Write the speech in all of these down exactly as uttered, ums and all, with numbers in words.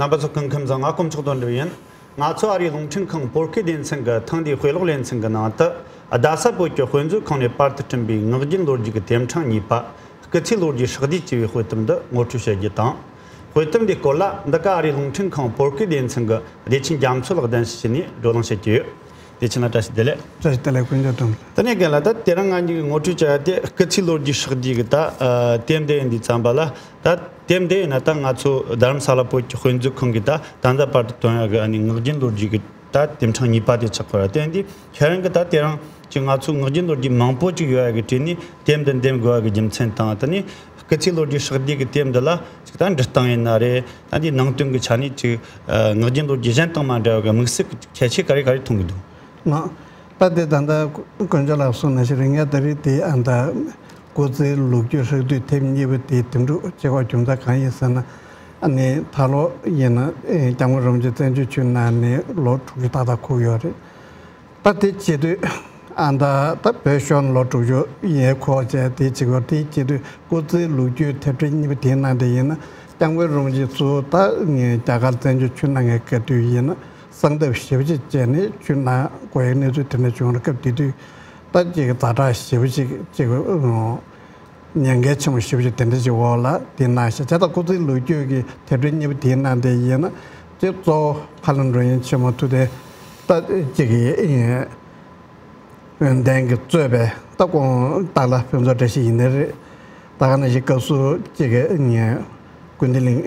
རྣམ་པ་ཚོ་སྐུ་ཁམས་བཟང་། ང་དཀོན་མཆོག་དོན་གྲུབ་ཡིན། ང་ཚོ་ཨ་རིའི་རླུང་འཕྲིན་ཁང་བོད་སྐད་སྡེ་ཚན་གྱི་ཐེངས་འདིའི་དཔེ་ཀློག་ལེ་ཚན་གྱི་ནང་དུ། རྡ་ས་བོད་ཀྱི་དཔེ་མཛོད་ཁང་ནས་པར་དུ་བསྐྲུན་པའི་ངག་རྒྱུན་ལོ་རྒྱུས་ཀྱི་དེབ་ཕྲེང་གཉིས་པ། སྐུ་ཚེའི་ལོ་རྒྱུས་ཧྲག་བསྡུས་ཅེས་པའི་དཔེ་དེབ་འདི་ངོ་སྤྲོད་བྱ་རྒྱུ་དང་། དཔེ་དེབ་འདིའི་སྐོར་ལ་འདི་ག་ཨ་རིའི་རླུང་འཕྲིན་ཁང་བོད་སྐད་སྡེ་ཚན་གྱི་བདེ་ཆེན་རྒྱ་མཚོ་ལགས་གདན་ཞུ་བྱས་ནས་བགྲོ་གླེང་བྱེད་ཀྱི་ཡོད། བདེ་ཆེན་ལགས། བཀྲ་ཤིས་བདེ་ལེགས། བཀྲ་ཤིས་བདེ་ལེགས། དཀོན་མཆོག་དོན་གྲུབ། དེ་ནས་རྒན་ལགས། ད་དེ་རིང་ང་གཉིས་ཀྱིས་ངོ་སྤྲོད་བྱ་ཡ་དེ་སྐུ་ཚེའི་ལོ་རྒྱུས་ཧྲག་བསྡུས་ཀྱི་ད་ཨ་དེབ་འདི་ཡིན་དུས་ཙམ་པ་ལ། ད་དེབ་འདི་ཡིན་ན་ད་ང་ཚོ་རྡ་རམ་ས་ལ་བོད་ཀྱི་དཔེ་མཛོད་ཁང་གིས་ད་ད་ལྟ་བར་དུ་བཏོན་ཡ་གི་ཨ་ནི་ངག་རྒྱུན་ལོ་རྒྱུས་ཀྱི་ད་དེབ་ཕྲེང་གཉིས་པ་དེ་ཆགས་ཀྱི་ཡོད་རེད། དེ་ཡིན་དུས་ཁྱེད་རང་གིས་ད་དེ་རིང་ཅིག་ང་ཚོ་ངག་རྒྱུན་ལོ་རྒྱུས་མང་པོ་ཅིག་ཡོད་ཡ་གི་གྲས་ནས་དེབ་འདི་འདེམས་དགོས་ཡ་གི་རྒྱུ་མཚན་དང་། དེ་ནས་སྐུ་ཚེའི་ལོ་རྒྱུས་ཧྲག་བསྡུས་ཀྱི་དེབ་འདི་ལ་ཅིག་ད་འབྲི་སྟངས་ཡིན་ན་རེད། ད་འདིའི་ནང་དོན་གྱི་ཆ་ནས་ཅིག་ཨ་ངག་རྒྱུན་ལོ་རྒྱུས་གཞན་དང་མ་འདྲ་བ་གི་དམིགས་བསལ་གྱི་ཁྱད་ཆོས་ག་རེ་ག་རེ་མཐོང་གི་འདུག། ལགས། ད་དེ་ད་ལྟ་དཀོན་མཆོག་ལགས་གསུངས་ནང་བཞིན་རེད། ངས་ད་རེས་དེ་ཨ་ད་སྐུ་ཚེའི་ལོ་རྒྱུས་ཧྲག་བསྡུས་དེབ་གཉིས་པ་དེ་འདེམས་སྒྲུག་བྱེད་དགོས་རྒྱུ་མཚན་གང་ཡིན་ཟེར་ན། ཨ་ནི་ད་ལོ་ཡིན་ན་ཨེ་སྐྱབས་མགོན་རིན་པོ་ཆེ་བཙན་བྱོལ་ཕྱོགས་ནང་ནས་ལོ་དྲུག་ཅུ་ཏག་ཏག་འཁོར་ཡོད་རེད། ད་དེ་བྱེད་དུས་ཨ་ད་ད་བོད་ཤོར་ལོ་དྲུག་ཅུ་ཡས་འཁོར་བྱས་དེ་བྱེད་དགོས། དེ་བྱེད་དུས་སྐུ་ཚེའི་ལོ་རྒྱུས་དེབ་ཕྲེང་གཉིས་པ་དེའི་ནང་དེ་ཡིན་ན་སྐྱབས་མགོན་རིན་པོ་ཆེ་ཚུར་ད་ངས་རྒྱ་གར་བཙན་བྱོལ་ཕྱོགས་ནང་ངས་སྐབས་དུས་ཡིན་ན། གསང་སྟབས་ཞེ་པོ་ཅིག་བྱས་ནས་ཆུ་ནང་འགོ་ཡི་གནས་ཚུལ་དེ་འདྲ་བྱུང་བ་རེད། སྐབས་དེ་དུས་ད་ཅིག་ཛ་དྲག་ཞེ་པོ་ཅིག་ཅིག་ཉེན་ཁ་ཆེན་པོ་ཞེ་པོ་ཅིག་དེ་འདྲ་ཅིག་འོག་ལ་དེ་གནང་ཤག། བྱས་ཙང་སྐུ་ཚེའི་ལོ་རྒྱུས་ཀྱི་དེབ་ཕྲེང་གཉིས་པ་དེའི་ནང་དེ་ཡིན་ན་ཅིག་གཙོ་བོ་ཕ་ལྷ་མགྲོན་གཉེར་ཆེན་མོ་ཐུབ་བསྟན་ད་ཅིག་ཡོན་ཏན་གྱིས་གཙོས་པའི་ད་ཁོང་སྟག་ལྷ་ཕུན་ཚོགས་བཀྲ་ཤིས་ཡིན་ནི་རེད། ད་ག་ནང་བཞིན་སྐབས་སུ་གཅིག་གི་ངས་ཀུན་བདེ་གླིང་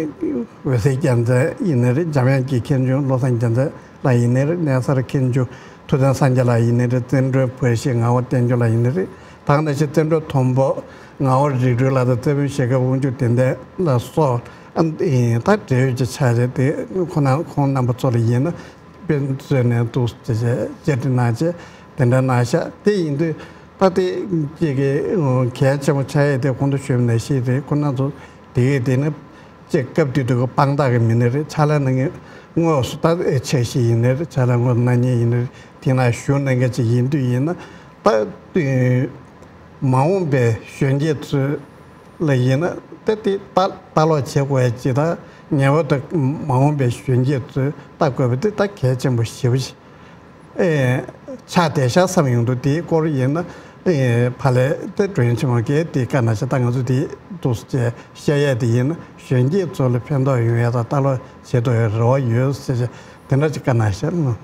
འོད་ཟེར་རྒྱལ་མཚན་ཡིན་ནི་རེད། འཇམ་དབྱངས་ཀྱི་མཁན་ཆུང་བློ་བཟང་རྒྱལ་མཚན་ལགས་ཡིན་ནི་རེད། གནས་གསར་མཁན་ཆུང་ཐུབ་བསྟན་སངས་རྒྱས་ལགས་ཡིན་ནི་རེད། བཙན་སྒྲོལ་བོད་གཞས་ངག་དབང་བསྟན་འགྱུར་ལགས་ཡིན་ནི་རེད། ད་ག་ནང་བཞིན་བཙན་སྒྲོལ་མཐོན་པོ་ངག་དབང་རིག་གྲོལ་ལགས་དང་རྩེ་དཔོན་ཞྭ་སྒབ་དབང་ཕྱུག་བདེ་ལྡན་ལ་སོགས་ཨ་ད་འབྲེལ་ཡོད་ཀྱི་ཕྱག་རེད་དེ་ཁོང་རྣམ་ཁོང་རྣམ་པ་ཚོ་ལ་ཡིན་ན། དཔེ་མཛོད་ནས་འདུག་ཅེས་བཅར་འདྲི་གནང་བྱས་དེ་འདྲ་གནང་ཤག། དེ་ཡིན་དུས་ད་དེ་གཅིག་གི་གལ་ཆེན་པོ་ཆགས་ཡས་དེ་གོང་དུ་ཞུས་པ་ནང་བཞིན་རེད། ཁོང་རྣམ་ཚོ་དེ་གས་དེ་ནི་གཅིག་སྐབས་དེ་དུས་ཀྱི་དཔང་རྟགས་ཀྱི་མི་སྣ་རེད། ཕྱག་ལས་གནང་མཁན་དངོས་སུ་ད་ཆ་ཤས་ཡིན་ནི་རེད། ཕྱག་ལས་དངོས་སུ་གནང་མཁན་ཡིན་ནི་རེད། དེ་ན་བཞུགས་གནང་མཁན་ཅིག་ཡིན་དུས་ཡིན་ན་ད་མ་འོངས་པའི་གཞོན་སྐྱེས་ཚོ་ལ་ཡིན་ན་ད་དེ་ལྟ་ལྟ་ཀློག་བྱེད་དགོས་ཡ་ཅིག་དང་ངེས་པར་དུ་མ་འོངས་པའི་གཞོན་སྐྱེས་ཚོས་ལྟ་དགོས་པ་དེ་ད་གལ་ཆེན་པོ་ཞེ་པོ་ཞིག་ཨེ་ཆགས་བསྡད་ཤག་བསམ་ཡོང་དུས། དེའི་སྐོར་ཡིན་ན་ཨེ་ཕ་ལས་དེ་མགྲོན་ཆེན་མ་གིས་དེ་བཀའ་གནང་ཤག། ད་ང་ཚོ་དེ་འདུག་སེ་བཤད་ཡས་དེ་ཡིན་ན་གཞོན་སྐྱེས་ཚོ་ལ་ཕན་ཐོགས་ཡོང་ཡས་དང་ལྟ་ཀློག་བྱེད་ཐུབ་ཡས་རེ་བ་ཡོད་ཟེར་བྱས་དེ་འདྲ་ཅིག་བཀའ་གནང་ཤག།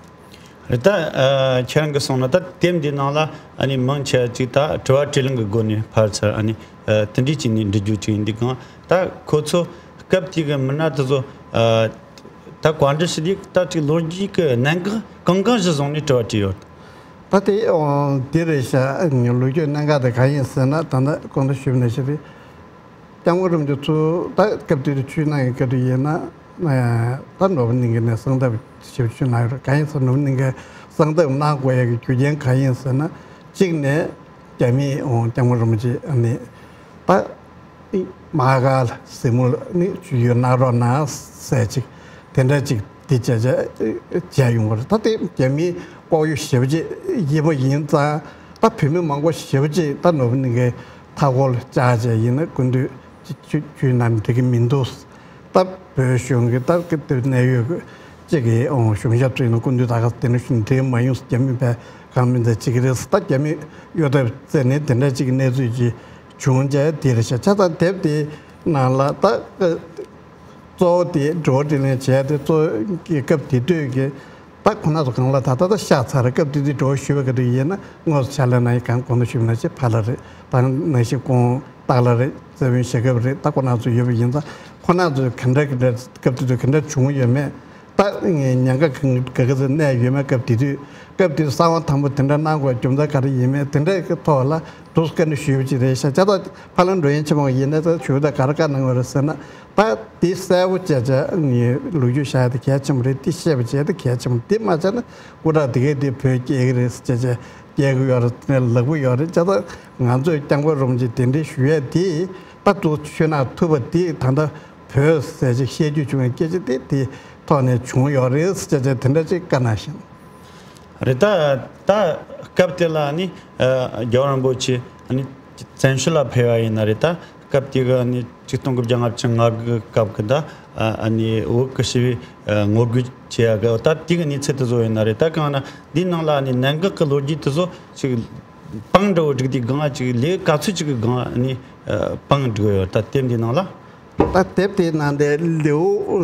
རེད། ད་ཨ་ཁྱེད་རང་གིས་གསུངས་ན་ད་དེབ་འདིའི་ནང་ལ་ཨ་ནི་མང་ཆེ་བ་ཅིག་ད་དྲི་བ་དྲིས་ལན་གྱི་སྒོ་ནས་ཕར་ཚུར་ཨ་ནི་ཨ་དེ་འདྲའི་ཅིག་ནས་འབྲི་རྒྱུ་ཅིག་ཡིན་དུས་གང་ད་ཁོ་ཚོ་སྐབས་དེ་གི་མི་སྣ་དེ་ཚོ་ཨ་ད་བཀའ་འདྲི་ཞུ་དུས་ད་ཅིག་ལོ་རྒྱུས་ཀྱི་གནད་འགག་གང་གང་ཞིག་བཟུང་ནས་དྲི་བ་དྲིས་ཡོད། ད་དེ་འོ་དེ་རེད་ཤག། ལོ་རྒྱུས་གནད་འགག་དེ་གང་ཡིན་ཟེར་ན་ད་ལྟ་གོང་དུ་ཞུས་པ་ནང་བཞིན་རེད། སྐྱབས་མགོན་རིན་པོ་ཆེ་ཚུར་ད་སྐབས་དེ་དུས་ཆོས་གནང་གི་སྐབས་དུས་ཡིན་ན། ད་ནོར་བུ་གླིང་ག་ནས་གསང་སྟབས་ཞེ་པོ་ཅིག་གནང་ཡོད་རེད། གང་ཡིན་ཟེར་ན་ནོར་བུ་གླིང་ག་གསང་སྟབས་གནང་དགོས་ཡ་གི་རྒྱུ་རྐྱེན་གང་ཡིན་ཟེར་ན། གཅིག་ནས་རྒྱ་མིས་འོང་སྐྱབས་མགོན་རིན་པོ་ཆེ་ནི་ད་མ་ག་ལ་གཟིགས་མོ་ནི་ཞུ་རྒྱུ་གནང་རོགས་གནང་ཟེར་ཅིག་དེ་འདྲ་ཅིག་དེ་བྱས་བྱས་བྱས་ཡོང་གི་རེད། ད་དེ་རྒྱ་མིའི་ལྐོག་གཡོ་ཞེ་པོ་ཅིག་ཡིན་པ་ཡིན་ཙང་ད་བོད་མི་མང་པོ་ཞེ་པོ་ཅིག་ད་ནོར་བུ་གླིང་གའི་མཐའ་འཁོར་ལ་བཅར་བྱས་ཡིན་ན་སྐུ་མདུན་ཅིག་ཆུ་ཆུ་ནང་འགྲིག་གི་མི་འདུག། ད་བོད་གཞུང་གི་ད་གི་དེ་གནད་ཡོད་གི་གཅིག་གི་ཨོ་གཞུང་ཞབས་ཚོ་ཡིན་ན་སྐུ་མདུན་ད་ག་དེ་འདྲ་ཞིག་འགྲིག་མ་ཡོང་། རྒྱ་མི་བས་གང་མིན་ད་གཅིག་གི་རེད། ད་རྒྱ་མི་གཡོ་ཐབས་བཙལ་ནས་དེ་འདྲ་གཅིག་གི་གནས་ཚུལ་ཅིག་བྱུང་བྱས་དེ་རེད་ཤག། ཆ་ཚང་དེབ་དེ་ནང་ལ་ད་གཙོ་བོ་དེ་འགྲོ་བ་དྲིས་ལན་བྱས་ཏེ་གཙོ་བོ་གི་སྐབས་དེ་དུས་ཀྱི་ད་ཁོ་ན་ཚོ་གང་ལ་ད་ད་ད་ཤག་ཚར་རེད། སྐབས་དེ་དུས་འགྲོ་བ་ཞུ་བའི་སྐབས་དུ་ཡིན་ན་དངོས་སུ་ཕྱག་ལས་གནང་ཡི་གང་གོང་དུ་ཞུས་པ་ནང་བཞིན་ཕ་ལ་རེད། ད་ནང་བཞིན་ཁོང་སྟག་ལ་རེད། རྩེ་དཔོན་ཞྭ་སྒབ་རེད། ད་ཁོ་ན་ཚོ་ཡོད་པ་ཡིན་ཙང་ཁོ་ན་ཚོ་ག་འདྲ་ག་འདྲ་སྐབས་དེ་དུས་ག་འདྲ་བྱུང་ཡོད་མེད། ད་ཉེན་ཁ་ག་ག་ག་ཚོད་གནས་ཡོད་མེད། སྐབས་དེ་དུས་སྐབས་དེ་དུས་གསང་བ་དམ་པོ་དེ་འདྲ་གནང་དགོས་རྒྱུ་མཚན་ག་རེ་ཡིན་མེད་དེ་འདྲའི་ཐོག་ལ་འདུག་སེ་བཀའ་འདྲི་ཞུས་པ་ཅིག་རེད་ཤག། བྱས་ཙང་ཕ་ལྷ་མགྲོན་གཉེར་ཆེན་མོ་ཡིན་ན་ད་ཞུ་ད་ག་རེ་བཀའ་གནང་དགོས་རེད་ཟེར་ན། ད་དེ་གསལ་པོ་བྱས་བྱས་ངས་ལོ་རྒྱུས་བཤད་ཡ་དེ་གལ་ཆེན་པོ་རེད། དེ་ཤེས་པ་བྱས་དེ་གལ་ཆེན་པོ། དེ་མ་བྱས་ན་སྐུ་དྲག་དེ་གས་དེ་བོད་སྐྱེལ་གི་རེད་ཟེར་བྱས་བྱས་སྐྱེལ་གི་ཡོད་རེད། དེ་ནས་ལག་པ་ཡོད་རེད། བྱས་ཙང་ང་ཚོས་སྐྱབས་མགོན་རིན་པོ་ཆེ་གདན་འདྲེན་ཞུ་ཡས་དེ་ད་དུ་ཆོས་ནང་ཐུབ་པ་དེ་ད་ལྟ་བོད་ཟེར་ཅིག་བཤད་རྒྱུ་བྱུང་བའི་སྐད་ཆ་དེ་དེ་ཐོག་ནས་བྱུང་ཡོད་རེད་ཟེར་བྱས་བྱས་དེ་འདྲ་ཅིག་བཀའ་གནང་ཞིང་། རེད། ད་ད་སྐབས་དེ་ལ་ནི་ཨ་རྒྱལ་བ་རིན་པོ་ཆེ་ནི་བཙན་བྱོལ་ལ་ཕེབས་པ་ཡིན་ན་རེད། ད་སྐབས་དེ་གི་ནི་ཆིག་སྟོང་དགུ་བརྒྱ་ལྔ་བཅུ་ང་དགུ་གི་སྐབས་ཀྱི་ད་ ཨ་ནི་བོད་ཀྱི་ཞི་བའི་ངོ་རྒོལ་བྱེད་ཡ་གི་ད་དེ་གི་གནས་ཚུལ་དེ་ཚོ་ཡིན་ན་རེད། ད་གང་ན་འདིའི་ནང་ལ་ཨ་ནི་གནད་འགག་གི་ལོ་རྒྱུས་དེ་ཚོ་ཅིག་པང་འདྲ་བོ་བསྒྲིགས་དུས་སྒང་ཅིག་ལས་ག་ཚོད་ཅིག་གི་སྒང་ཨ་ནི་པང་བསྒྲིགས་ཡོད། ད་དེབ་འདིའི་ནང་ལ། ད་དེབ་དེའི་ནང་དེ་ལེའུ་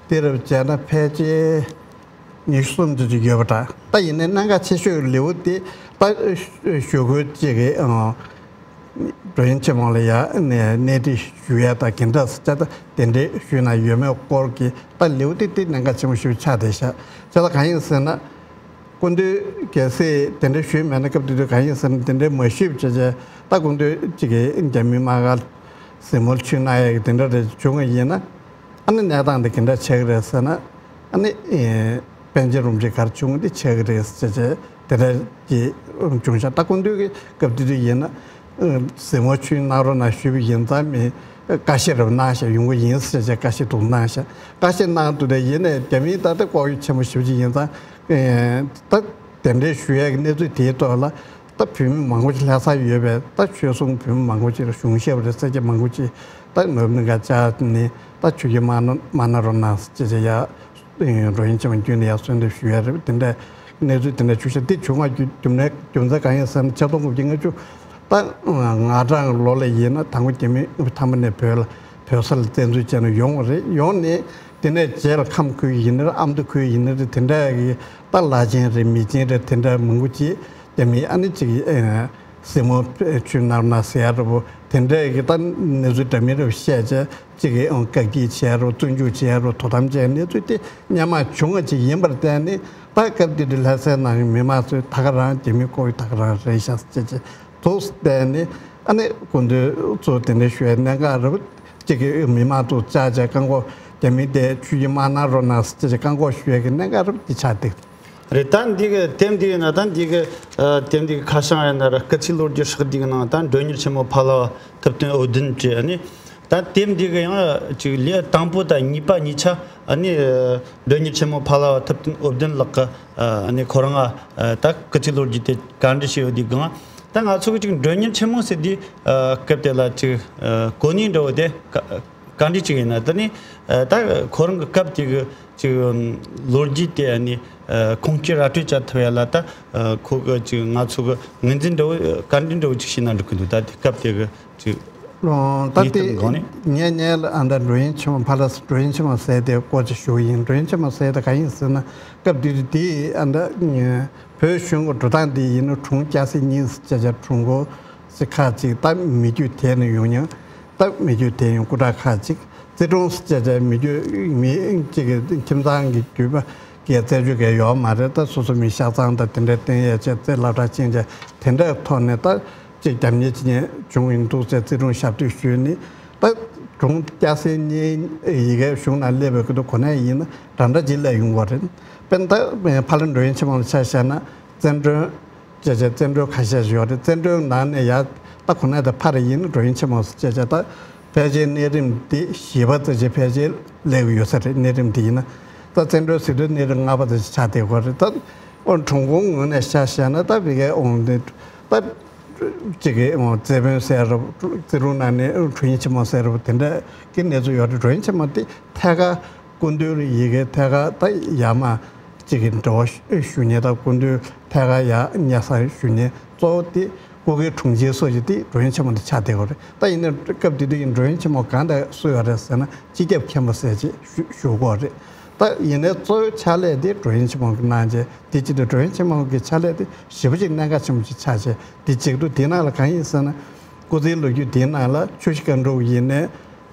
དེ་རུ་བྱས་ན་ཕལ་ཆེར་ཉི་ཤུ་སུམ་ཅུ་ཅིག་ཡོད་པ་འདྲ། ད་ཡིན་ནའི་གནད་འགག་ཆེ་ཤོས་ལེའུ་དེ་ད་ཞུ་སྐུལ་ཅིག་གི་འགྲོ་ཡིན་ཆེན་མོ་ལ་ཡ་ནས་གནས་འདྲི་ཞུ་ཡ་ད་ག་འདྲ་ཟེར་ད་དེ་འདྲའི་ཞུས་ན་ཡོད་མེད་སྐོར་གྱི་ད་ལེའུ་དེ་དེ་གནད་འགག་ཆེན་པོ་ཞིག་ཆགས་བསྡད་ཤག་ཅེས་ད་གང་ཡིན་ཟེར་ན། སྐུ་མདུན་གལ་སྲིད་དེ་འདྲ་ཞུས་མེད་ན་སྐབས་དེ་དུས་གང་ཡིན་ཟེར་ན་དེ་འདྲའི་མ་ཞུས་བྱས་བྱས་ད་སྐུ་མདུན་གཅིག་གིས་རྒྱ་མིའི་དམག་སྒར་གཟིགས་མོར་ཆིབས་གནང་ཡ་གི་དེ་འདྲ་རེ་བྱུང་བ་ཡིན་ན། ཨ་ནི་གནས་སྟངས་དེ་ག་འདྲ་ཆགས་ཀྱི་རེད་ཟེར་ན། ཨ་ནི་ཨེ་པཎ་ཆེན་རིན་པོ་ཆེ་ག་རེ་བྱུང་དེ་ཆགས་ཀྱི་རེད་ཟེར་བྱས་བྱས་དེ་འདྲ་གི་བྱུང་ཤག་ད་སྐུ་མདུན་གྱི་སྐབས་དེ་དུས་ཡིན་ན་ཨ་གཟིགས་མོར་ཆིབས་གནང་རོགས་གནང་ཞུས་པ་ཡིན་ཙང་མི་བཀའ་ཤག་རེ་གནང་ཤག་ཡོང་གི་ཡིན་ཟེར་བྱས་བཀའ་ཤག་དུ་གནང་ཤག་བཀའ་ཤག་གནང་དུས་དེ་ཡིན་ནའི་རྒྱ་མིའི་ད་ལྟ་ལྐོག་གཡོ་ཆེན་པོ་ཞེ་པོ་ཅིག་ཡིན་ཙང་། ཨེ་ད་དེ་འདྲའི་ཞུ་ཡས་ཀྱི་གནས་ཚུལ་དེའི་ཐོག་ལ་ད་བོད་མི་མང་པོ་ཅིག་སླེབས་ས་ཡོད་པས་ད་ཆོལ་གསུམ་བོད་མི་མང་པོ་ཅིག་ལ་གཞུང་ཞབས་རེད་ཟེར་གྱི་མང་པོ་ཅིག་ད་ནོར་ནི་ག་ཅག་ནི་ད་ཆོས་བརྒྱུད་མ་ན་མ་ན་རོ་ན་ཟེར་གྱི་ཡ་འགྲོ་ཡིན་ཅིག་མ་རྒྱུན་ནས་ཡ་གསོལ་འདེབས་ཞུ་ཡ་རེད། དེ་འདྲ་གནས་ཚུལ་དེ་འདྲ་བྱུང་ཤག་དེ་བྱུང་བ་རྒྱུ་རྒྱུ་མཚན་རྒྱུ་མཚན་གང་ཡིན་ཟེར་ན་ཆིག་སྟོང་དགུ་བརྒྱ་ལྔ་བཅུ་ད་ང་གྲངས་ལོ་ལ་ཡིན་ན་དང་པོ་རྒྱ་མི་དངོས་པོ་ཐ་མ་ནས་བོད་ལ་བོད་ས་ལ་བཙན་འཛུལ་བྱས་ནས་ཡོང་བ་རེད། ཡོང་ནས། དེ་ནས་རྗེས་ལ་ཁམས་ཁུལ་ཡིན་ན་རེད། ཨ་མདོ་ཁུལ་ཡིན་ན་རེད། དེ་འདྲ་གི་ད་ལྷ་ཆེན་རེད། མི་ཆེན་རེད། དེ་འདྲ་མང་པོ་ཅིག་རྒྱ་མི་ཨ་ནི་ཅིག་ཨེ་གཟིགས་མོ་ཆིབས་གནང་ན་ཟེར་ཡ་རེད་པོ། དེ་འདྲ་གི་ད་གནས་ཚུལ་འདྲ་མིན་རེ་བཤད་བྱས་ཅིག་གི་ཨང་བཀག་སྐྱིལ་བྱས་རོ། བཙོན་འཇུག་བྱས་རོ། དོ་དམ་བྱས་གནས་ཚུལ་དེ་སྔོན་མ་བྱུང་བ་ཅིག་ཡིན་པར་བརྟེན་ནས་ད་སྐབས་དེ་དུས་ལྷ་སའི་ནང་གི་མི་མང་ཚོས་ད་ག་རང་རྒྱ་མི་ལྐོག་གཡོ་ད་ག་རང་རེད་ཤག་ཅེས་ཅེས། ཐུགས་བསྟན་ནས་ཨ་ནི་སྐུ་མདུན་གཙོ་དེ་འདྲ་ཞུ་བའི་གནད་འགག་རེད། གཅིག་གི་མི་མང་ཐུགས་ཅག་ཅག་བཀག་འགོག་རྒྱ་མི་དེ་ཆུ་ཡི་དམག་ནང་རོ་ན་ཟེར་ཅེས་བཀག་འགོག་ཞུ་བའི་གནད་འགག་རེད། འདི་ཆགས་འདུག་རེད། ད་འདི་གི་དེབ་འདི་ཡིན་ན་ད་འདི་གི་ཨ་དེབ་འདི་གི་ཁ་བྱང་ཡིན་ན་ར་སྐུ་ཚེའི་ལོ་རྒྱུས་ཧྲག་སྡེ་གི་ནང་ད་མགྲོན་གཉེར་ཆེན་མོ་ཕ་ལ་བ་ཐུབ་བསྟན་འོད་ལྡན་བྲིས། ཨ་ནི་ད་དེབ་འདི་གི་ཡང་ཅིག་ལེའུ་དང་པོ་དང་གཉིས་པ་གཉིས་ཆ་ཨ་ནི་ཨ་མགྲོན་གཉེར་ཆེན་མོ་ཕ་ལ་བ་ཐུབ་བསྟན་འོད་ལྡན་ལགས་ཀྱི་ཨ་ནི་ཁོ་རང་ཨ་ད་སྐུ་ཚེའི་ལོ་རྒྱུས་དེ་བཀའ་འདྲི་བྱས་ཡོད་དུས་སྒང་། ད་ང་ཚོ་གི་ཅིག་མགྲོན་གཉེར་ཆེན་མོ་ཟེར་དུས་ཨ་སྐབས་དེ་ལ་ཅིག་ཨ་གོ་གནས་འདྲ་བོ་དེ་བཀའ་བཀའ་འདྲི་ཅིག་ཡིན་ན། ད་ནི་ཨ་ད་ཁོ་རང་གི་སྐབས་དེ་གི་ཅིག་ཨམ་ལོ་རྒྱུས་དེ་ཨ་ནི་ཨ་ཁུངས་སྐྱེལ་ར་སྤྲོད་བྱ་ཐུབ་ཡ་ལ་ད་ཨ་ཁོ་གི་ཅིག་ང་ཚོ་གི་ངོས་འཛིན་འདྲ་བོ་བཀའ་འདྲི་འདྲ་བོ་ཅིག་བྱས་ན་འགྲིག་གི་འདུག་ད་དེ་སྐབས་དེ་གི་ཅིག་ཨོ་ད་ངས་དེ་སྟབས་གང་ནས། ངས་ངས་ལ་ཨ་ད་མགྲོན་གཉེར་ཆེན་མོ་ཕ་ལ་མགྲོན་གཉེར་ཆེན་མོ་ཟེར་དེ་སྐོར་ཅིག་ཞུ་གི་ཡིན། མགྲོན་གཉེར་ཆེན་མོ་ཟེར་དེ་ག་ཡིན་ཟེར་ན་སྐབས་དེ་དུས་དེ་ཨ་ད་བོད་གཞུང་གི་འགྲོ་སྟངས་འདི་ཡིན་ན་གྲོང་སྐྱ་སེར་གཉིས་ཟེར་བྱ་བྱ་གྲོང་ཁོ་སེ་ཁག་ཅིག་ད་མི་རྒྱུད་དེད་ནས་ཡོང་མྱོང་། ད་མི་རྒྱུད་དེད་ཡོང་སྐུ་དྲག་ཁག་ཅིག་རྩེ་གྲོང་ཟེར་བྱ་བྱ་མི་རྒྱུད་མི་གཅིག་གི་ཁྱིམ་ཚང་གི་རྒྱུད་པ་གི་རྩེ་རྒྱུད་ག་ཡོག་མ་རེད། ད་སོ་སོ་མི་ཤ་ཚང་དང་དེ་འདྲ་བསྟེན་ཡས་བྱས་རྩེ་སློབ་གྲྭ་ཕྱིན་བྱས་དེ་འདྲའི་ཐོག་ནས་ད་ཅིག་རྒྱབ་གཉེར་བྱེད་མཁན་བྱུང་ཡོང་འདུག་ཟེར་རྩེ་གྲོང་ཞབས་སྟོད་ཞུས་ནས་ད་གྲོང་སྐྱ་སེར་གཉིས་ཡི་གེ་གཞུང་ནང་སླེབས་པའི་སྐབས་དུ་གོ་གནས་ཡིན་ན་འདྲ་འདྲ་ཅིག་སླེབས་ཡོང་གི་རེད། དཔེར་ན་ད་ཕ་ལ་མགྲོན་གཉེར་ཆེན་མོ་ལ་ཆ་བཞག་ན་བཙན་མགྲོན། བཅས་བཅས་བཙན་མགྲོན་ཁ་ཤས་ཤིག་ཡོད་རེད། བཙན་མགྲོན་ནང་ནས་ཡ་ད་ཁོ་ན་ད་ཕར་ཡིན་མགྲོན་གཉེར་ཆེན་མོ་བཅས་བཅས་ད་ཕལ་ཆེར་གནས་རིམ་འདི་བཞི་པ་ཙམ་ཞིག་ཕལ་ཆེར་སླེབས་ཡོད་ས་རེད། གནས་རིམ་འདི་ཡིན་ན་ད་བཙན་མགྲོན་ཟེར་དུས་གནས་རིམ་ལྔ་པ་ཙམ་ཞིག་ཆགས་བསྡད་ཡོད་རེད། ད་ཨོ་གྲོང་ཁོངས་ངོས་ནས་ཆ་བཞག་ན་ད་བི་གའི་ཨོང་འདི་ད་གཅིག་གི་ཨོང་རྩེ་དཔོན་ཟེར་རབས་རྩེ་གྲོང་ནང་ནས་མགྲོན་གཉེར་ཆེན་མོ་ཟེར་རབས་དེ་འདྲ་གི་གནས་ཚུལ་ཡོད་རེད། མགྲོན་གཉེར་ཆེན་མོ་དེ་ཐད་ཀར། སྐུ་མདུན་ཡི་གེ་ཐད་ཀར་ད་ཡར་མར་གཅིག་གི་འབྲེལ་བ་ཞུ་མཁན་དང་སྐུ་མདུན་ཐད་ཀར་ཡར་སྙན་སེང་ཞུ་མཁན་གཙོ་བོ་དེ་སྐུ་སྒེར་དྲུང་ཆེ་སོགས་ཀྱི་དེ་མགྲོན་གཉེར་ཆེན་མོ་དེ་ཆགས་བསྡད་ཡོད་རེད། ད་ཡིན་ན་སྐབས་དེ་དུས་ཀྱི་མགྲོན་གཉེར་ཆེན་མོ་གང་དང་སུ་ཡོད་རེད་ཟེར་ན་སྤྱི་ཁྱབ་མཁན་པོ་ཟེར་ཅིག་ཞུ་ཞུ་གི་ཡོད་རེད། ད་ཡིན་ནའི་གཙོ་བོའི་ཕྱག་ལས་དེ་མགྲོན་གཉེར་ཆེན་མོ་གི་གནང་བྱས་དེ་བྱེད་དུས་མགྲོན་གཉེར་ཆེན་མོ་གི་ཕྱག་ལས་དེ་ཞེ་པོ་ཅིག་གནད་འགག་ཆེན་པོ་ཅིག་ཆགས་བྱས་དེ་བྱེད་དུས་དེ་ནང་ལ་གང་ཡིན་ཟེར་ན་སྐུ་ཚེའི་ལོ་རྒྱུས་དེའི་ནང་ལ་ཆུ་བཞི་སྒང་དྲུག་ཡིན་ནའི།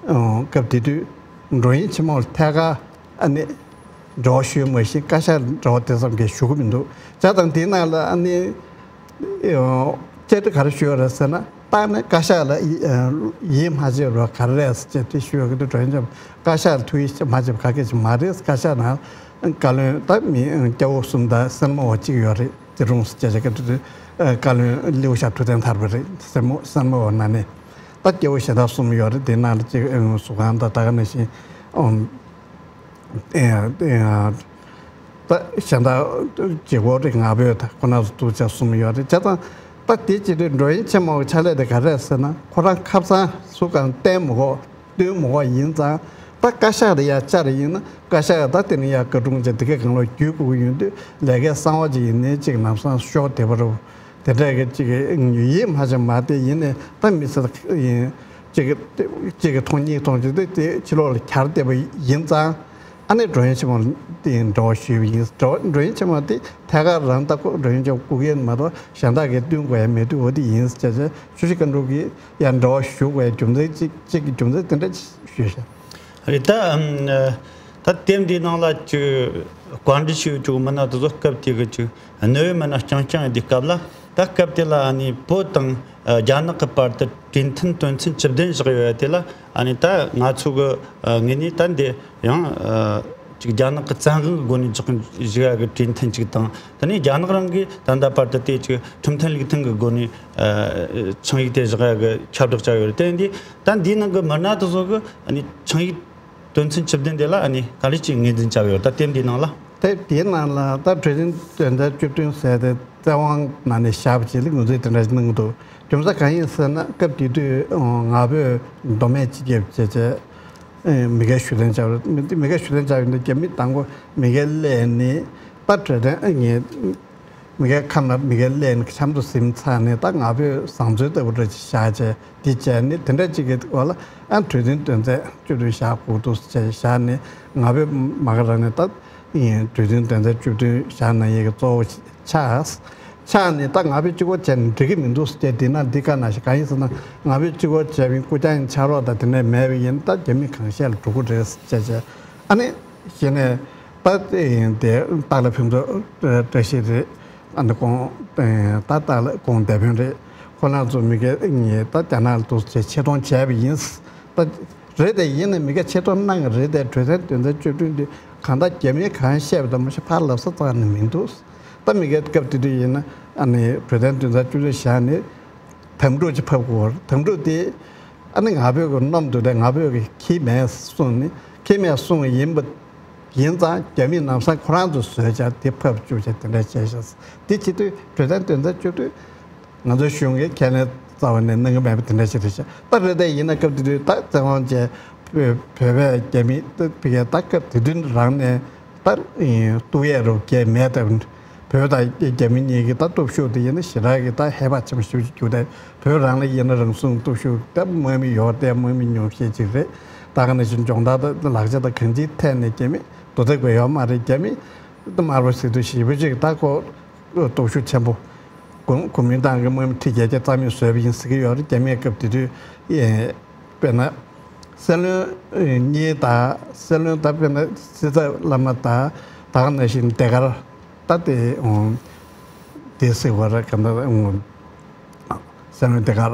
སྐབས་དེ་དུས་མགྲོན་གཉེར་ཆེན་མོ་ལ་ཐད་ཀར་ཨ་ནི་འབྲེལ་བ་ཞུས་མ་ཤེས། བཀའ་ཤག་འབྲེལ་བ་དེ་ཙམ་གྱིས་ཞུ་གི་མི་འདུག་བྱས་ཙང་དེའི་ནང་ལ་ཨ་ནི་བཅར་འདྲི་ག་རེ་ཞུས་ཡོད་རེད་ཟེར་ན་ད་ནི་བཀའ་ཤག་ལ་ཡིད་མ་ཆེས་རོགས་ག་རེ་རེད་ཟེར་དེ་ཞུས་ཡོད་གི་འདུག་མགྲོན་གཉེར་ཆེན་མོ་བཀའ་ཤག་ལ་ཐུགས་ཡིད་མ་ཆེས་པ་ག་གེ་ཅིག་མ་རེད། བཀའ་ཤག་ནང་བཀའ་བློན་ད་མི་སྐྱ་བོ་གསུམ་དང་སྲས་མོ་བ་གཅིག་ཡོད་རེད། དེ་རུང་སྐྱ་ཆ་སྐད་དུ་བཀའ་བློན་ལེའུ་ཤ་ཐུབ་བསྟན་ཐར་པ་རེད། སྲས་མོ་སྲས་མོ་བ་ན་ནས་ད་སྐྱེ་བོ་གཞན་དག་གསུམ་ཡོད་རེད། དེ་ནང་ལ་གཅིག་ཨེ་གཟུགས་ཁང་དང་ད་ག་ནང་བཞིན་ཨོམ་ཨེ་ཨེ་ད་གཞན་དག་བྱེད་སྒོ་རིགས་ང་ཕོད་ད་ཁོ་ན་ཚོ་ཐུག་ཆ་གསུམ་ཡོད་རེད། བྱས་ཙང་ད་དེ་ཅི་རེད། མགྲོན་གཉེར་ཆེན་མོ་གི་ཕྱག་ལས་དེ་ག་རེད་ཟེར་ན་ཁོ་རང་ཁ་སང་སུ་གང་བསྟན་མི་དགོས། སྟོན་མི་དགོས། ཡིན་ཙང་ ད་བཀའ་ཤག་དེ་ཡར་བཅར་ཡིན་ན་བཀའ་ཤག་ད་དེ་ནས་ཡར་བཀའ་དྲུང་ཆེ་དེ་གའི་སྒང་ལ་བརྒྱུད་དགོས་ཀྱི་ཡོད་དུས་ལས་ཀའི་གསང་བ་ཅིག་ཡིན་ནའི་ཅིག་ལམ་སང་ཤོག་དེ་བ་རུ་དེ་འདྲ་གི་ཅིག་ཡིད་མ་ཆེས་མ་དེ་ཡིན་ནའི་ད་མི་ཚེ་ཡིན་ཅིག་ཅིག་མཐོང་གཉིས་མཐོང་ཅིག་དེ་དེ་ཕྱི་ལོགས་ལ་གྱར་བསྡད་པ་ཡིན་ཙང་། ཨ་ནི་མགྲོན་ཆེན་མོ་དེ་འགྲོ་བ་ཞུས་པ་ཡིན། འགྲོ་མགྲོན་ཆེན་མོ་དེ་ཐད་ཀར་རང་ལྟ་ཁོ་མགྲོན་ཆེན་མོ་སྐུ་སྒེར་མ་གཏོགས་གཞན་དག་གིས་བསྟུན་དགོས་ཡ་མེད་དུས་འོ་དེ་ཡིན་ཟེར་བྱས་ཆུ་བཞི་བཀའ་འགྲུབ་ཀྱིས་ཡང་འགྲོ་བ་ཞུ་དགོས་ཡ་རྒྱུ་མཚན་གཅིག་གཅིག་གི་རྒྱུ་མཚན་དེ་འདྲ་ཞུས་ཤག་རེད་ད། ཨམ། ད་དེབ་འདིའི་ནང་ལ་ཅིག་བཀའ་འདྲི་ཞུ་བཅུག་མི་སྣ་དེ་ཚོ་སྐབས་དེ་གི་ཅིག་གནོད་མི་སྣ་རྐྱང་རྐྱང་ཡིན་དུས་སྐབས་ལ་ད་སྐབས་དེ་ལ་ཨ་ནི་བོད་དང་རྒྱ་ནག་གི་བར་དུ་གྲོས་མཐུན་དོན་ཚན་བཅུ་བདུན་བཞག་ཡོད་དེ་ལ་ཨ་ནི་ད་ང་ཚོ་གི་ངོས་ནས་ད་འདི་ཡང་ཅིག་རྒྱ་ནག་གི་བཙན་དབང་གི་སྒོ་ནས་འཇོག་གི་བཞག་ཡ་གི་གྲོས་མཐུན་ཅིག་དང་དེ་ནས་རྒྱ་ནག་རང་གིས་ད་ལྟ་བར་དུ་དེ་ཅིག་ཁྲིམས་མཐུན་ལུགས་མཐུན་གི་སྒོ་ནས་ཆིངས་ཡིག་དེ་བཞག་ཡ་གི་ཁྱབ་བསྒྲགས་བྱ་ཡོད་རེད། དེ་འདི་ད་འདིའི་ནང་གི་མི་སྣ་དེ་ཚོ་གི་ཨ་ནི་ཆིངས་ཡིག་དོན་ཚན་བཅུ་བདུན་དེ་ལ་ཨ་ནི་ག་རེ་ཅིག་ངོས་འཛིན་བྱ་བ་ཡོད་ད་དེབ་འདིའི་ནང་ལ། དེབ་དེའི་ནང་ལ་ད་གྲོས་མཐུན་དོན་ཚན་བཅུ་བདུན་ཟེར་ཏེ་བཙན་དབང་ནང་ནས་བཞག་པ་ཅིག་ལ་ངོས་འཛིན་དེ་འདྲ་ཞིག་གནང་གི་འདུག་རྒྱུ་མཚན་གང་ཡིན་ཟེར་ན་སྐབས་དེ་དུས་ང་ཕོད་མདོ་སྨད་སྤྱི་ཁྱབ་བྱས་བྱས་མི་སྒེར་ཞུ་ལན་བྱ་བ་རེད། མི་སྒེར་ཞུ་ལན་བྱ་བ་ཡིན་ན་རྒྱ་མི་དང་པོ་མི་སྒེར་སླེབས་ནས་ད་གྲོས་མཐུན་ངས། མི་སྒེར་ཁམས་ལ་མི་སྒེར་སླེབས་ནས་འཆམ་དུ་ཟིན་ཚར་ནས་ད་ང་ཕོད་བཟང་ཚུལ་ལྟ་བུ་འདྲ་ཅིག་བཞག་བྱས་འདི་བྱས་ནས་དེ་འདྲ་ཅིག་གི་འོག་ལ་ཨ་གྲོས་མཐུན་དོན་ཚན་བཅུ་བདུན་བཞག་དགོས་འདུག་ཟེར་བྱས་བཞག་ནས་ང་ཕོད་མ་ག་ར་ནས་ད་གྲོས་མཐུན་དོན་ཚན་བཅུ་བདུན་བཞག་ན་ཡས་ཀྱི་གཙོ་བོ་ཆགས། ཆགས་ནས་ད་ང་ཕོད་གཅིག་པོ་བྱས་ནས་འགྲིག་གི་མི་འདུག་ཟེར་བྱས་འདི་ན་འདི་ག་ན་ཞིག་གང་ཡིན་ཟེར་ན་ང་ཕོད་གཅིག་པོ་བྱས་པའི་སྐུ་རྐྱང་ཡིན་ཕྱག་རོགས་དང་དེ་འདྲ་མེད་པ་ཡིན་ད་རྒྱ་མི་གང་བཤད་ལ་འགྲོ་གི་རེད་ཟེར་བྱས་བྱས་ཨ་ནི། གཞི་ནས་ད་དེ་སྟག་ལྷ་ཕུན་ཚོགས་བཀྲ་ཤིས་རེད། ཨ་ནི་ཁོང་ད་སྟག་ལྷ་ཁོང་འདས་དཔོན་རེད། ཁོ་རང་ཚོ་མི་སྒེར་ངས་ད་རྒྱ་ནག་ལ་འདུག་ཆེ་ཆེ་མཐོང་བྱས་པ་ཡིན། ད་རེད་དེ་ཡིན་ནས་མི་སྒེར་ཆེ་མཐོང་གནང་གི་རེད་དེ་གྲོས་མཐུན་དོན་ཚན་བཅུ་བདུན་དེ་གང་ལྟར་རྒྱ་མིའི་གང་བཤད་པ་དང་མ་གཞི་ཕར་ལབ་ས་རྩ་ནས་མི་འདུག་ད་མི་སྒེར་སྐབས་དེ་དུས་ཡིན་ན་ཨ་ནི་གྲོས་མཐུན་དོན་ཚན་བཅུ་བདུན་བཞག་ནས། དམ་ཕྲུག་ཅིག་ཕབ་དགོས། དམ་ཕྲུག་དེ་ཨ་ནི་ང་ཕོད་ཀྱི་སྣུམ་དུ་དེ་ང་ཕོད་ཀྱི་ཁྱི་མེད་གསུངས་ནི་ཁྱི་མེད་གསུངས་ཡིན་པ་ཡིན་ཙང་རྒྱ་མིས་ལམ་སང་ཁོ་རང་ཚོ་བཟོས་བྱ་དེ་ཕབ་བཅུག་བྱ་དེ་འདྲ་བྱས་ཤག་དེ་བྱེད་དུས་གྲོས་མཐུན་དོན་ཚན་བཅུ་དུས་ང་ཚོའི་གཞུང་གིས་ཁས་ལེན་རྩ་བ་ནས་གནང་གི་མེད་པ་དེ་འདྲ་ཞིག་རེད་ཤག་ད་རེད་དེ་ཡིན་ན་སྐབས་དེ་དུས་ད་བཙན་དབང་བྱས་བོད་བོད་པས་རྒྱ་མི་ད་ཕི་གའི་ད་སྐབས་དེ་དུས་རང་ནས། ད་གཏུག་ཡས་རུ་རྒྱལ་མེད་དམ། བོད་དང་རྒྱ་མི་གཉིས་ཀྱི་ད་སྟོབས་ཤུགས་དེ་ཡིན་ན་ཞེ་དྲག་གི་ད་ཧེ་བག་ཆེན་པོ་ཞེ་པོ་ཅིག་གྱུར་ཏེ་བོད་རང་ལ་ཡིན་ན་རང་སྲུང་སྟོབས་ཤུགས་ད་དམག་མི་ཡོད་དེ་དམག་མི་ཉུང་ཤས་ཅིག་རེད། ད་ག་ནང་བཞིན་སྦྱོང་བརྡར་དང་ལག་ཆ་དང་གང་ཅིའི་ཐད་ནས་རྒྱ་མི་དོ་ཐེག་པ་ཡོད་མ་རེད། རྒྱ་མི་ད་དམར་པོ་ཟེར་དུས་ཞེ་པོ་ཅིག་ད་ཁོ་སྟོབས་ཤུགས་ཆེན་པོ་གོ་གོ་མིན་ཏང་གི་དམག་མི་ཁྲི་བརྒྱད་བརྒྱ་རྩ་མེད་བཟོས་པ་ཡིན་ཟེར་གྱི་ཡོད་རེད། རྒྱ་མིའི་སྐབས་དེ་དུས་ཨེ། དཔེར་ན། སྲིད་བློན་གཉིས་དང་སྲིད་བློན་ད་དཔེར་ན་སྲིད་ཚབ་བླ་མ་དང་ད་ག་ནང་བཞིན་ལྡེ་དཀར་ད་དེ་དེ་ཟེར་བ་རེད་ག་ད་སྲིད་བློན་ལྡེ་དཀར་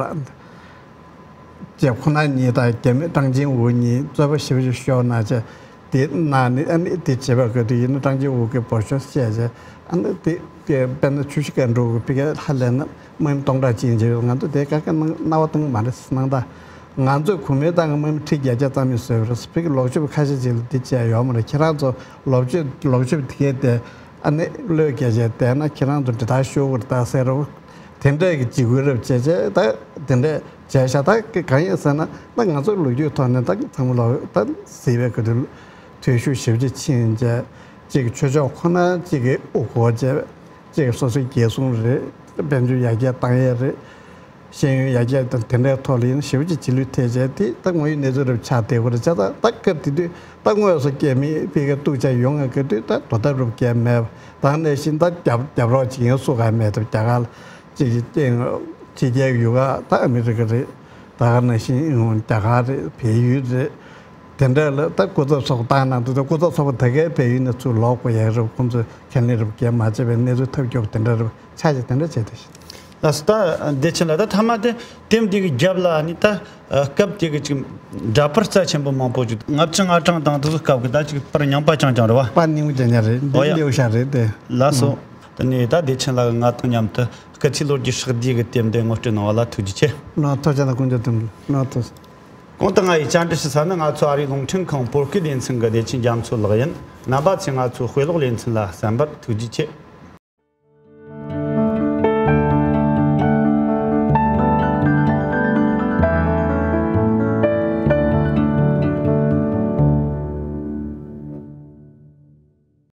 བཅས་ཁོ་ན་གཉིས་དང་རྒྱ་མི་ཀྲང་ཅིན་ཝུ་གཉིས་རྩོད་པ་ཞེ་པོ་ཞིག་ཤོར་གནང་བྱས་དེ་གནང་ནས་ཨ་ནི་དེ་བྱེད་པ་ག་དུས་ཡིན་ན་ཀྲང་ཅིན་ཝུ་གིས་འབོར་ཤོག་བཤད་བྱས་ཨ་ནི་དེ་དཔེར་ན་ཆུ་བཞི་སྒང་དྲུག་གི་ཕི་གའི་ཧ་ལས་ན་དམག་མི་སྟོང་ཕྲག་ཅིག་ཡིན་བྱས་ང་ཚོ་དེ་ག་ག་གནང་རྣ་བ་གཏོང་གི་མ་རེད་གནང་ད། ང་ཚོས་གོ་མིན་ཏང་གི་དམག་མི་ཁྲི་བརྒྱད་བརྒྱ་རྩ་མེད་བཟོས་པ་རེད། ཕ་གི་ལོག་སྤྱོད་ཁ་ཤས་ཅིག་ལ་འདི་བྱས་ཡོད་མ་རེད། ཁྱེད་རང་ཚོ་ལོག་སྤྱོད་ལོག་སྤྱོད་དེ་གས་དེ་ཨ་ནི་བློས་འགེལ་བྱས་བསྡད་ན་ཁྱེད་རང་ཚོ་འདི་ལྟར་ཤོར་གི་རེད་ད་ཟེར་རོ། དེ་འདྲས་ཀྱི་འཇིགས་སྐུལ་རབ་བྱས་བྱས་ད་དེ་འདྲས་བྱས་ཤག་ད་གང་ཡིན་ཟེར་ན་ད་ང་ཚོ་ལོ་རྒྱུས་ཐོག་ནས་ད་ཚང་མ་ལོག་ད་སྲིད་པའི་གི་དུས་འཐུས་ཤོར་ཞེ་པོ་ཅིག་ཕྱིན་བྱས་ཅིག་ཆོས་ཕྱོགས་ཁོ་ན་ཅིག་གི་དབུ་འཁོར་བྱས། གཅིག་སོ་སོའི་རྒྱལ་སྲུང་རེད། དཔལ་འབྱོར་ཡར་རྒྱས་བཏང་ཡས་རེད། ཤེས་ཡོན་ཡར་རྒྱས་དང་དེ་འདྲའི་ཐོག་ལ་ཡིན་ན་ཞེ་པོ་ཅིག་རྗེས་ལུས་ཐེབས་བྱས་དེ་ད་དངོས་ཡོད་གནས་ཚུལ་རབ་ཆགས་བསྡད་ཡོད་རེད་བྱས་ཙང་ད་སྐབས་དེ་དུས་ད་དངོས་སུ་རྒྱ་མི་ཕ་གིར་གཏུག་བྱས་ཡོང་ཡས་གི་དུས་ད་དོ་ཐབས་རབ་རྒྱས་མེད་པ་ད་ག་ནང་བཞིན་ད་རྒྱབ་རྒྱབ་རོགས་བྱེད་མཁན་སུ་གང་མེད་སྟབས་རྒྱ་གར་ལ་གཅིག་གི་སྟེང་ཕྱི་རྒྱལ་ཡོད་ག་ད་ཨ་མི་རི་ཀ་རེད། ད་ག་ནང་བཞིན་རྒྱ་གར་རེད། བལ་ཡུལ་རེད། དེ་འདྲ་ལ་ད་སྐུ་ཚབ་ཚོགས་བཏང་གནང་འདུག་ད་སྐུ་ཚབ་ཚོགས་པ་དེ་གའི་བལ་ཡུལ་ནས་ཚུར་ལོག་དགོས་ཡ་རབས་ཁོང་ཚོས་ཁས་ལེན་རབས་རྒྱས་མ་བྱས་པའི་གནས་ཚུལ་ཐབས་སྐྱོ་པོ་དེ་འདྲ་རབས་ཆགས་ཀྱི་དེ་འདྲ་བྱས་ཏེ། ལགས་སོ། ད་བདེ་ཆེན་ལགས་ད་ཐ་མ་དེ་དེབ་འདི་གི་རྒྱབ་ལ་ནི་ད་སྐབས་དེ་གི་ཅིག་འདྲ་པར་རྩ་ཆེན་པོ་མང་པོ་ཅིག་ལྔ་བཅུ་ང་གྲངས་དང་དེ་ཚོ་སྐབས་ཀྱི་ད་ཅིག་པར་རྙིང་པ་རྐྱང་རྐྱང་རེད་བ། པར་རྙིང་པ་རྐྱང་རྐྱང་རེད། འོ་ཡ། འདི་ལེའུ་ཤ་རེད་དེ། ལགས་སོ། ཨང་། དེ་ནས་ད་བདེ་ཆེན་ལགས་ང་དང་མཉམ་དུ་སྐུ་ཚེ་ལོ་རྒྱུས་ཕྱག་བསྡུས་ཀྱི་དེབ་འདི་ངོ་སྤྲོད་གནང་བ་ལ་ཐུགས་རྗེ་ཆེ། ལགས་ཐུགས་རྗེ་ཆེ། ལགས་ཐུགས་རྗེ་ཆེ། གོང་དུ་ང་ཡིས་བཅར་འདྲི་ཞུ་ས་ནི་ང་ཚོ་ཨ་རིའི་རླུང་འཕྲིན་ཁང་བོད་སྐད་ལེ་ཚན་གྱི་བདེ་ཆེན་རྒྱ་མཚོ་ལགས་ཡིན། རྣམ་པ་ཚོས་ང་ཚོའི་དཔེ་ཀློག་ལེ་ཚན་ལ་གསན་པར་ཐུགས་རྗེ་ཆེ།